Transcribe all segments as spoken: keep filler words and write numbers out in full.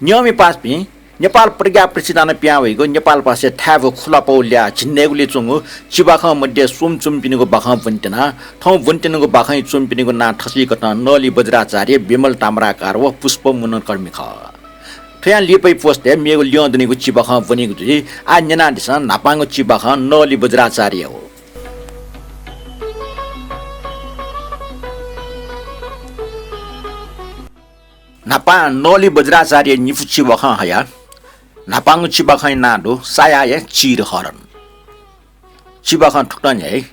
नियमय् पासापिं नेपाल प्रज्ञा प्रतिष्ठानं पिहां वइगु नेपाल भाषाया थाय् व खुलापौ ल्याः झिंन्हय्‌गुलिइ च्वंगु चिबाखं मध्ये स्वम्ह च्वमिपिनिगु बाखं ब्वनेत्यना। थौं ब्वनेत्यनागु बाखंय् च्वमिपिनिगु नां थसिकथं नली बज्राचार्य, विमल ताम्राकार व पुष्प मनोकर्मी खः। थ्वयां लिपाइ पोस्तय् मेगु ल्यं दनिगु चिबाखं ब्वनीगु जुइ। आः न्यनादिसँ न्हापांगु चिबाखं नली बज्राचार्य हो। न्हापां नली बज्राचार्य निपु चिबाखं हया। न्हापांगु चिबाखंया नां दु सायाया चीरहरण। चिबाखं थुकथं न्ह्याइ।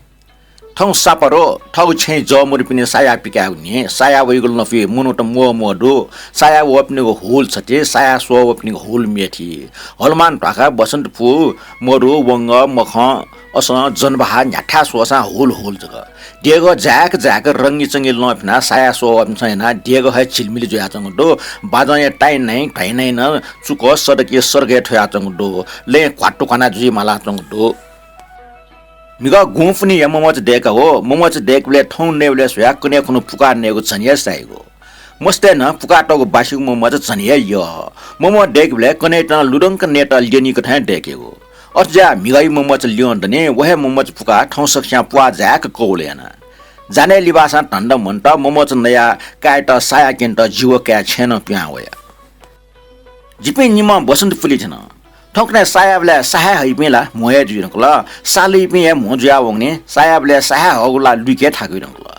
थौं सापरो थःगु छेँय् जःमरिपिनि साया पिकायेगु न्हि। साया वइगु लँपुइ मनूत म्वःम्वः दु। साया वःपिनिगु हुल छति, साया स्वः वःपिनिगु हुल मेथि। हलमान ध्वाखा, बसन्तपुर, मरु, वंगः, मखं, असं, जनबहाः न्ह्याथाय् स्वःसां हुल हुल जक। देगः जाय्‌क जाय्‌क रंगीचंगी लं फिनाः साया स्वः वःपिन्सं यानाः देगः हे झिलिमिलि जुयाच्वंगु दु। बाजंया ताइनाइ ध्वाइनाइ नं चुक सडकय् सर्गय् थ्वयाच्वंगु दु। लँय् घ्वात्तु घ्वाना जुइ मालाच्वंगु दु। म्हिगः गुँपुन्हिया ममचा दय्‌का वः। ममचा दय्‌केबलय् थौं नयेबलय् स्वयाः कन्हय् खुन्हु पुकाः नयेगु झन हे साइगु। मस्तय् नं पुकातःगु बासिगु ममचा झन हे यः। ममचा दय्‌केबलय् कन्हय्‌त नं लुधंक नयेत ल्यनीकथं हे दय्‌केगु। अथे जुयाः म्हिगःया ममचा ल्यं दनि, व हे ममचा पुकाः थौं सकसियां प्वाः जाय्‌क कौल याना। जानाय् लिबासां धन्दा मन्त ममचा नयाः काय्‌त साया क्यनेत जि व काय् छेँनं पिहां वया। जिपिं निम्हं बसन्तपुरय् थ्यन। थौंकन्हय् सायाबलय् साहाय् हइपिं ला म्हो हे जुइ धुंकल, सालइपिं हे म्हो जुयाः वंगुलिं सायाबलय् साहाय् हःगु ला लुइके थाकुइ धुंकल।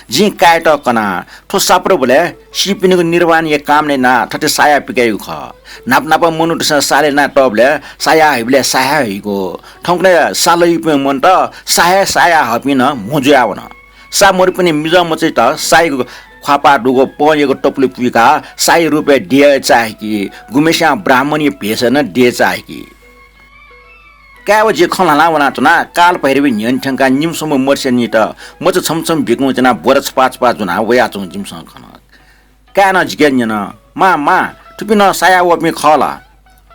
जिं काय्‌त कना, थ्व सापरोबलय् सीपिनिगु निर्वाणया कामना यानाः थथे साया पिकाइगु खः। न्हापा न्हापा मनूतय्‌सं सालय् यानातःबलय् साया हइबलय् साहाय् हइगु। थौंकन्हय् सालइपिं मन्त, साहाय् साया हःपिं नं म्हो जुयाः वन। सा मरुपिनि मिजंमचाइत साइगु ख्वाःपाः दुगु पंयागु तपुलि पुइकाः साया रूपय् देय् चाःहिकी, गुम्हेस्यां ब्राह्मणया भेषय् नं देय् चाःहिकी। काय् व जि खँ ल्हानाः वनाच्वना। काल भैरवया न्ह्यःने थ्यंकाः निम्ह स्वम्ह मर्स्यानित मचा छम्ह छम्ह बिकुं च्वनाः ब्वरा छपाः छपाः ज्वनाः वयाच्वंगु जिमिसं खन। काय्‌नं जिके न्यन, मां, मां, थुपिं नं साया वःपिं खः ला?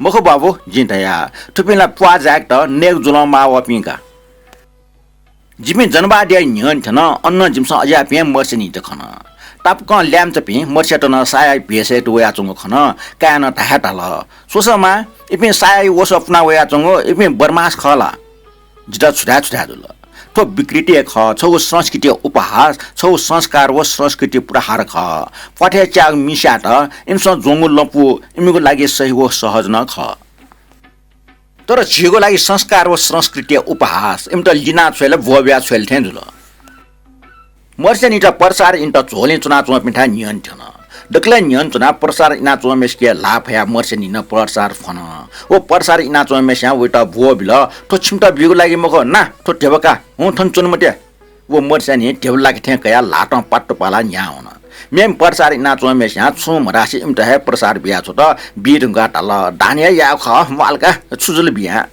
मखु बाबु, जिं धया, थुपिं ला प्वाः जाय्‌केत नयेगु जुलं माः वःपिं का। जिपिं जनबहाःया न्ह्यःने थ्यन। अन नं जिमिसं अज्याःपिं मर्स्यानित खन। तापाकं ल्याय्‌म्हचापिं मर्स्यात नं सायाया भेषय् वयाच्वंगु खन। काय्‌नं धाये धाल, स्वसँ मां, इपिं सायाया वसः पुना वयाच्वंगु, इपिं बदमास खः ला? जितः छु धाये छु धाये जुल। थ्व विकृति हे खः, छगू संस्कृतिया उपहास, छगू संस्कार व संस्कृति प्रहार खः। प्वाथय् च्याःगु मिसायात इमिसं ज्वंगु लँपु इमिगु लागि सही व सहज नं खः। तर झीगु लागि संस्कार व संस्कृतिया उपहास, इमित लिना छ्वयेल ब्वःबिया छ्वयेल थें जुल। मर्स्यानित प्रसाद इनात झोलय् च्वनाच्वंपिन्थाय् न्ह्यःने थ्यन। दकलय् न्ह्यःने च्वनाः प्रसाद इनाच्वंम्हय्‌सिके ल्हाः फयाः मर्स्यानिं प्रसाद फ्वन। व प्रसाद इनाच्वंम्हय्‌सियां वयात ब्वःबिल, थ्व छिमित बीगु लागि मखु, ना, थ्व ध्यबा का, हुँ, थन च्वने मते। व मर्स्यानिं ध्यबा लाके थें कयाः ल्हातं पात्तुपालाः न्ह्याः वन। मेम्ह प्रसाद इनाच्वंम्हय्‌सियां छुं म्हधासे इमित हे प्रसाद बियाछ्वत। बी धुंकाः धाल, दान हे याःगु खः, म्वाःल का, छु जुल बियां।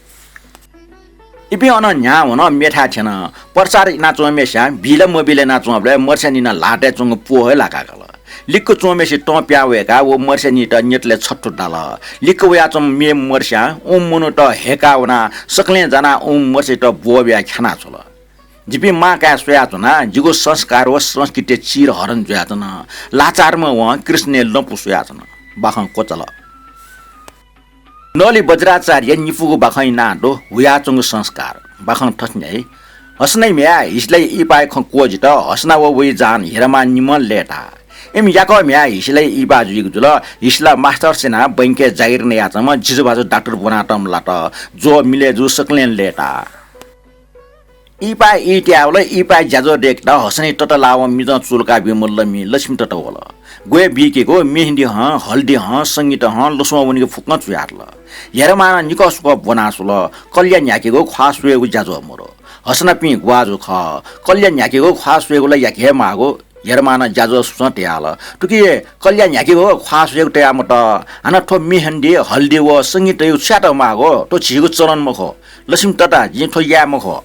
इपिं अनं न्ह्याः वन, मेथाय् थ्यन। प्रसाद इनाच्वंम्हय्‌सियां बी ला मबी ला यानाच्वंबलय् मर्स्यानिं नं ल्हातय् च्वंगु प्वः हे लाकाः काल। लिक्क च्वंम्हय्‌सित तं पिहां वय्‌काः व मर्स्यानित न्यतलय् छत्थु दाल। लिक्क वयाच्वंम्ह मेम्ह मर्स्यां उम्ह मनूत हय्‌काः वनाः सकलें जानाः उम्ह मर्स्यायात ब्वःबियाः ख्यानाछ्वल। जिपिं मां काय् स्वयाच्वना, जिगु संस्कार व संस्कृतिया चिरहरण जुयाच्वन। लाचारम्ह वं कृष्णया लँपु स्वयाच्वन। बाखं क्वचाल। नली बज्राचार्य निपूगु बाखंया नां दु हुयाच्वंगु संस्कार। बाखं थथे न्ह्याइ। हसनाया म्ह्याय् हिसिलाया इहिपाया खँ क्वःजित। हसना व वया जहान हिरामान निम्हं लय्‌ताः। इमि याकः म्ह्याय् हिसिलाया इहिपा जुइगु जुल। हिसिला मास्टर सेनाः बैंकय् जागिर नयाच्वंम्ह जिजुभाजु डाक्टर ब्वनातःम्ह लात। ज्वः मिले जू, सकलें लय्‌ताः। इहिपाय् ई तयावल। इहिपाय् ज्याझ्वः दय्‌केत हसनाया तता लावं मिजं चूलाका बीम्ह लमि लक्ष्मी तता वल। ग्वय् बीकेगु, मेहन्दी हं, हल्दी हं, संगीत हं, लसुवा वनेगु फुक्कं चुयातल। हेरमानं निकः स्वकः ब्वनाः स्वल। कल्या न्ह्याकेगु, ख्वाः स्वयेगु ज्याझ्वः मरु। हसनापिं ग्वाजु खः। कल्या न्ह्याकेगु, ख्वाः स्वयेगु ला याके हे माःगु। हेरमानं ज्याझ्वः सुसं तयाल। थुकी कल्या न्ह्याकेगु, ख्वाः स्वयेगु तयामत। हानं थ्व मेहन्दी, हल्दी व संगीत तयेगु छु यात माःगु? थ्व झीगु चलन मखु। लक्ष्मी तता, जिं थ्व याये मखु।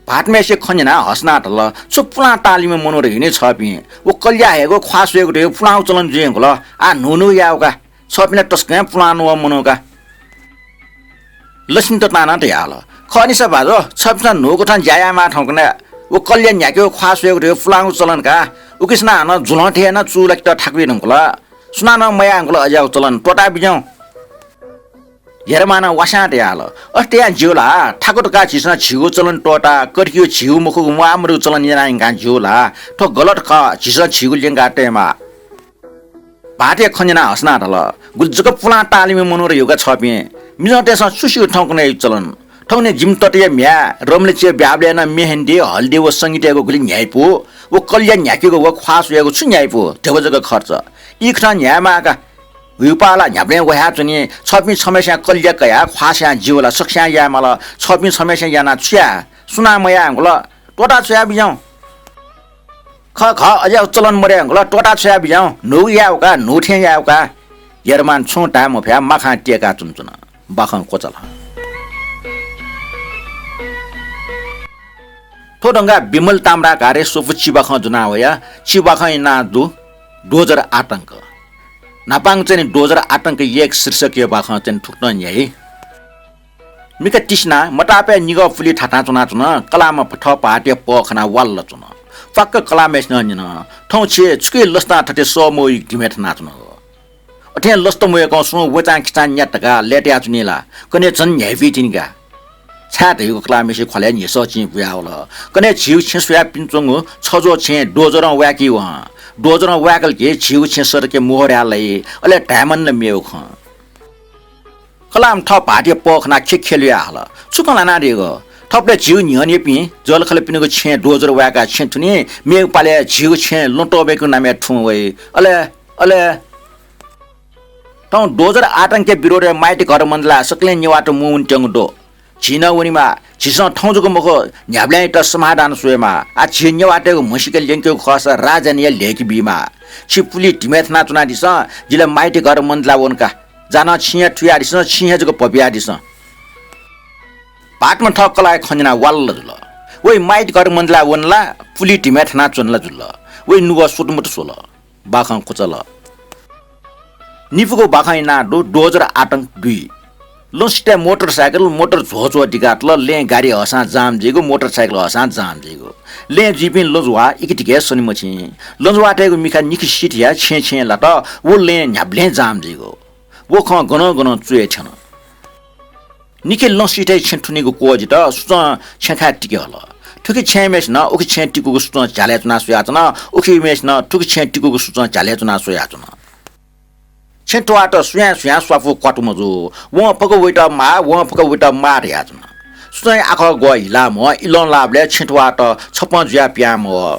भाःतम्हय्‌सिया खँ न्यनाः हसनां धाल, छु पुलां ताःलिम्ह मनू धइगु नि छपिं? व कल्या हयेगु, ख्वाः स्वयेगु धइगु पुलांगु चलन जुइ धुंकल। आः न्हू न्हू यायेगु का। छपिं ला तसकं हे पुलां न्ववाःम्ह मनू का। लक्ष्मी ततां नं धयाहल, खः नि सा भाजु, छपिंसं न्हूकथं ज्या यायेमाः थौंकन्हय् व कल्या न्ह्याकेगु, ख्वाः स्वयेगु धइगु पुलांगु चलन का। उकिसनं हानं जुलं थें यानाः चूलाकेत थाकुइ धुंकल। सुनानं मयाः धुंकल अज्याःगु चलन त्वःता बिज्याहुँ। यरमानं वास्यां तयाहल। अथे यानाः ज्यू ला? थाकु धकाः झीसं झीगु चलन त्वःताः कतिकियो झीगु मखुगु म्वाःमदुगु चलन याना यंकाः ज्यू ला? थ्व गलत खः, झीसं झीगु ल्यंका तयेमाः। भाःतया खँ न्यनाः हसनां धाल, गुलि जक पुलां ताःलाइम्ह मनू रे का छपिं। मिजंतय्सं छु स्यू थौंकन्हय् चलन? थौंकन्हय् जिमि तताया म्ह्याय् रमले च्वय् ब्याहाबलय् नं मेहन्दी, हल्दी व संगीतयागु गुलि न्ह्याइपु, व कलिया न्ह्याकेगु व ख्वाः स्वयागु छु न्ह्याइपु, ध्यबा जक खर्च। ई खँ न्ह्यायेमाः का। हुइपाः ला न्ह्याबलें वह्याच्वनी। छपिं छम्हस्यां कलिया कयाः ख्वाः स्वयां ज्यू ला, सकस्यां यायेमाल। छपिं छम्हस्यां यानाः छु याये? सुनां मयाः धुंकल, त्वःता छ्वया बिज्याहुँ। खः खः, अज्याःगु चलन मदये धुंकल, त्वःता छ्वया बिज्याहुँ। न्हूगु यायेगु का, न्हू थें यायेगु का। यरमान छुं धाये मफयाः माखां त्यय्काः च्वनाच्वन। बाखं क्वचाल। थ्व धंकाः विमल ताम्राकारया स्वपु चिबाखं ज्वना वया। चिबाखंया नां दु डोजर आतंक। न्हापांगु चाहिँ डोजर आतंक एक शीर्षकया बाखं चाहिँ थुकथं न्ह्याइ। मिखा तिसिनाः मतापाय् निगः पुलि थाथां च्वनाच्वन। कलाःम्ह थः भाःतया पः खनाः वाल्ल च्वन। प्वाक्क कलाःम्हय्सिनं न्यन, थौं छि छुकिया लसतां थथे सः मवइगु धिमय् थनाच्वनागु? अथें लसता मवय्कं सुं वचां खिचां न्यात धकाः लय्तायाच्वनी ला? कन्हय् झन न्ह्याइपुइ तिनि का। छाय् धइगु कलाःम्हय्सिया ख्वालय् न्ह्यसः चिं बुयावल। कन्हय् झीगु छेँ स्वयाः पिने च्वंगु छज्वः छेँ डोजरं वाय्की वं। डोजरं वाय्कल कि झीगु छेँ सडकय् मोहोर याः लाइ, अले धायेमानि ला मेगु खँ। कलाःम्ह थः भाःतया पः खनाः खेखेलुया हल। छु खँ ल्हानादीगु? थःबलय् झीगु न्ह्यःनेपिं जःलाखःलापिनिगु छेँ डोजर वाय्काः छेँ थुनी, मेगु पालय् झीगु छेँ लँ त्वःबीगु नामय् थुं वइ। अले, अले थौं डोजर आतंकया विरोधय् माइती घर मण्डलाः सकलें नेवाःत मुंवनेत्यंगु दु। झी नं वनेमाः। झीसं थौं जक मखु, न्ह्याबलेंयात समाधान स्वयेमाः। आः झी नेवाःतय्गु म्हसीका ल्यंकेगु खःसा राजधानीया ल्ह्यय्के बीमाः। छि पुलि धिमय् थनाच्वनादिसँ, जि ला माइती घर मण्डलाः वन का। जानाः छिं हे थुयादिसँ, छिं हे जक भपियादिसँ। भाःतम्ह थः कलाःया खँ न्यनाः वाल्ल जुल। वइ माइती घर मण्डलाः वन ला, पुलि धिमय् थनाच्वन ला जुल। वइ नुगः सुतुमुतु स्वल। बाखं क्वचाल। निपुगु बाखंया नां दु डोजर आतंक दुई। लँ सिथय् मोटरसाइकल, मोटर झ्वःझ्वः दिकातल, लँय् गाडी हःसां जाम जुइगु, मोटरसाइकल हःसां जाम जुइगु। लँय् जुइपिं लँजुवा इकितिके सने मछिं। लँजुवातय्गु मिखा निखि सिथया छेँय् छेँय् लात, व लँय् न्ह्याबलें जाम जुइगु। व खँ गनं गनं च्वय् थ्यन। निखि लँ सिथय् छेँ थुनीगु क्वःजित सुचं छेँखाय् तिके हल। थुखे छेँय्म्हय्सिनं उखे छेँय् तिकूगु सुचं झ्यालय् च्वनाः स्वयाच्वन, उखेम्हय्सिनं थुखे छेँय् तिकूगु सुचं झ्यालय् च्वनाः स्वयाच्वन। छेँ त्वाःत सुयां सुयां स्वापू क्वातु मजू। वं फक वइत माः, वं फक वइत माः धयाच्वन। सुचंया आखः ग्वः हिलाः म्वः, इलं लाःबलय् छेँ त्वाःत छप्पँ जुयाः पिहां म्वः।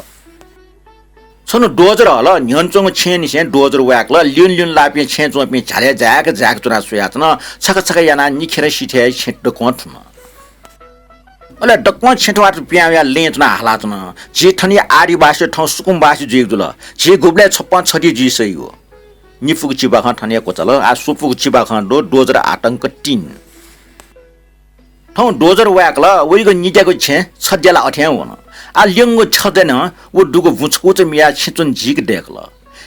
छन्हु डोजर हल, न्ह्यःने च्वंगु छेँनिसें डोजर वाय्कल, ल्यूने ल्यूने लाःपिं छेँय् च्वंपिं झ्यालय् जाय्क जाय्क च्वनाः स्वयाच्वन। छखा छखा यानाः निखेर सिथय् छेँ दक्वं थुन। अले दक्वं छेँ त्वाःत पिहां वयाः लँय् च्वनाः हालाच्वन। झी थनिया आदिवासी थौं सुकुम्बासी जुइगु जुल। झी गुबलय् छप्पँ छधी जुइ सइगु। निपुगु चिबाखं थन हे क्वचाल। आः स्वपुगु चिबाखं दु डोजर आतंक तीन। थौं डोजर वाय्कल, वइगु निद्यागु छेँ छद्याला अथें वन। आः ल्यंगु छद्यानं व दुगु बुँ छकूचा मियाः छेँ च्वने जीक दय्कल।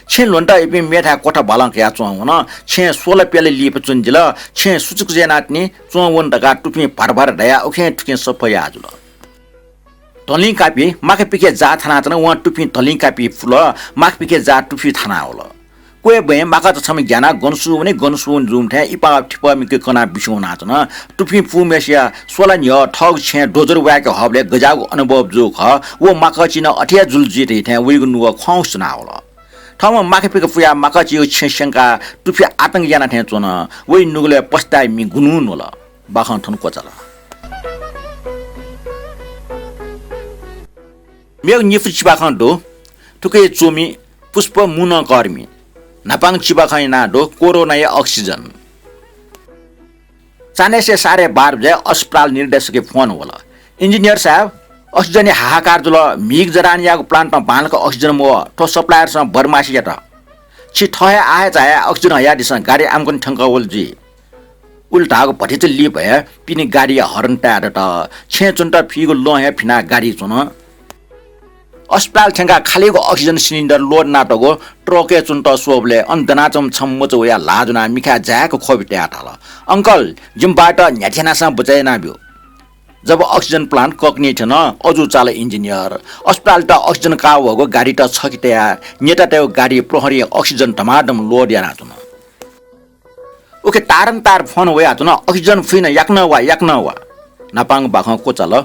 छेँ ल्ह्वनेत इपिं मेथाय् क्वथा बालं कयाः च्वं वन। छेँ स्वला प्याला लिपा च्वने जिल। छेँ सुचुक यानातिनि, च्वं वन धकाः तुफिं भार भार धयाः उखें थुखें सफा याः जुल। धलिं कापि माखा पिखे जाः थानाच्वन, वं तुफिं धलिं कापि पुल, माखा पिखे जाः तुफिं थानावल। क्वय् बँय् माकःचा छम्ह ग्यानाः गन सु वने, गन सु वने जूम्ह थें इपाः थिपाः मिके कनाः बिस्युं वनाच्वन। तुफिं पूम्हय्सिया स्वला न्ह्यः थःगु छेँय् डोजर वाय्के हःबलय् गज्याःगु अनुभव जूगु खः, व माकःचिं नं अथे हे जुल जुइ धइथें वइगु नुगः ख्वाउँसे च्वनावल। थःम्हं माखा पिखे पुयाः माकःचिया छेँ स्यंकाः तुफिं आतंक याना थें च्वन। वइ नुगलय् पस्ताय् मि गुन्हुं न्वल। बाखं थन क्वचाल। मेगु निपु चिबाखं दु। थुकिया च्वमि पुष्प मुनकर्मी। न्हापांगु चिबाखंया नां दु कोरोनाया अक्सिजन। चान्हय्‌से साढे बाह्र बजे अस्पताल निर्देशकया फोन वल। इन्जिनियर साहेब, अक्सिजनया हाहाकार जुल। म्हिगः जडानयागु प्लान्टं बांलाक अक्सिजन मवः। थ्व सप्लायरसं बदमासी यात। छि थः हे आः हे झायाः अक्सिजन हयादिसँ, गाडी आम्कन थ्यंकः वल जुइ। उलि धाःगु भतिचा लिपा हे पिने गाडीया हर्न ताये दत। छेँय् च्वनेत फीगु लँ हे फिनाः गाडी च्वन। अस्पताल थ्यंकाः खालीगु अक्सिजन सिलिन्डर लोड यानातःगु ट्रकय् च्वनेत स्वःबलय् अन दनाच्वंम्ह छम्ह मचा वयाः ल्हाः ज्वनाः मिखाय् जाय्क ख्वबि तयाः धाल, "अङ्कल, जिमि बाःयात न्ह्याथे यानाः सां बचय् यानाब्यु।" जब oxygen plant ककनी थ्यन, अजू चाल engineer। अस्पतालयात oxygen काः वःगु गाडीत छखे तयाः नेतातय्गु गाडी प्रहरीं oxygen धमाधम load यानाच्वन। उखे तारन्तार फोन वयाच्वन, oxygen फुइन, याकनं वा, याकनं वा। न्हापांगु बाखं क्वचाल।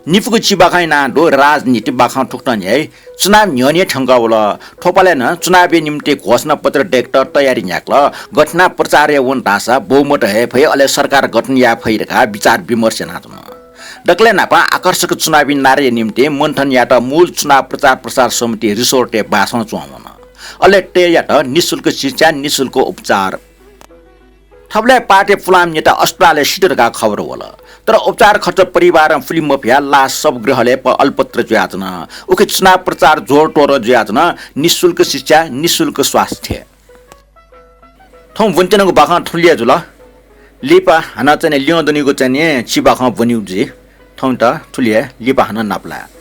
निपुगु चिबाखंया नां दु राजनीति बाखं थुकथं न्ह्याइ। चुनाव न्ह्यःने थ्यंकः वल। थ्वपालय् नं चुनावया निम्तिं घोषणापत्र दय्केत तयारी न्ह्याकल। गथे यानाः प्रचार याये वन धाःसा बहुमत हये फइ, अले सरकार गठन याये फइ धकाः विचार विमर्श यानाच्वन। दकलय् न्हापां आकर्षक चुनावी नाराया निम्तिं मन्थन यायेत मूल चुनाव प्रचार प्रसार समिति resort-य् बासं च्वंवन। अले तय् यात निशुल्क शिक्षा, निशुल्क उपचार। थबलय् पार्टी पुलांम्ह नेता अस्पतालय् सित धकाः खबर वल। तर उपचार खर्च परिवारं पुले मफयाः लास शवगृहलय् प-, अलपत्र जुयाच्वन। उखे चुनाव प्रचार ज्वरतोर जुयाच्वन। निशुल्क शिक्षा, निशुल्क स्वास्थ्य। थौं ब्वनेत्यनागु बाखं थुलि हे जुल। लिपा हानं चाहिँ नि ल्यं दनिगु चाहिँ नि चिबाखं ब्वनेगु जुइ। थौंयात थुलि हे, लिपा हानं नापलाये।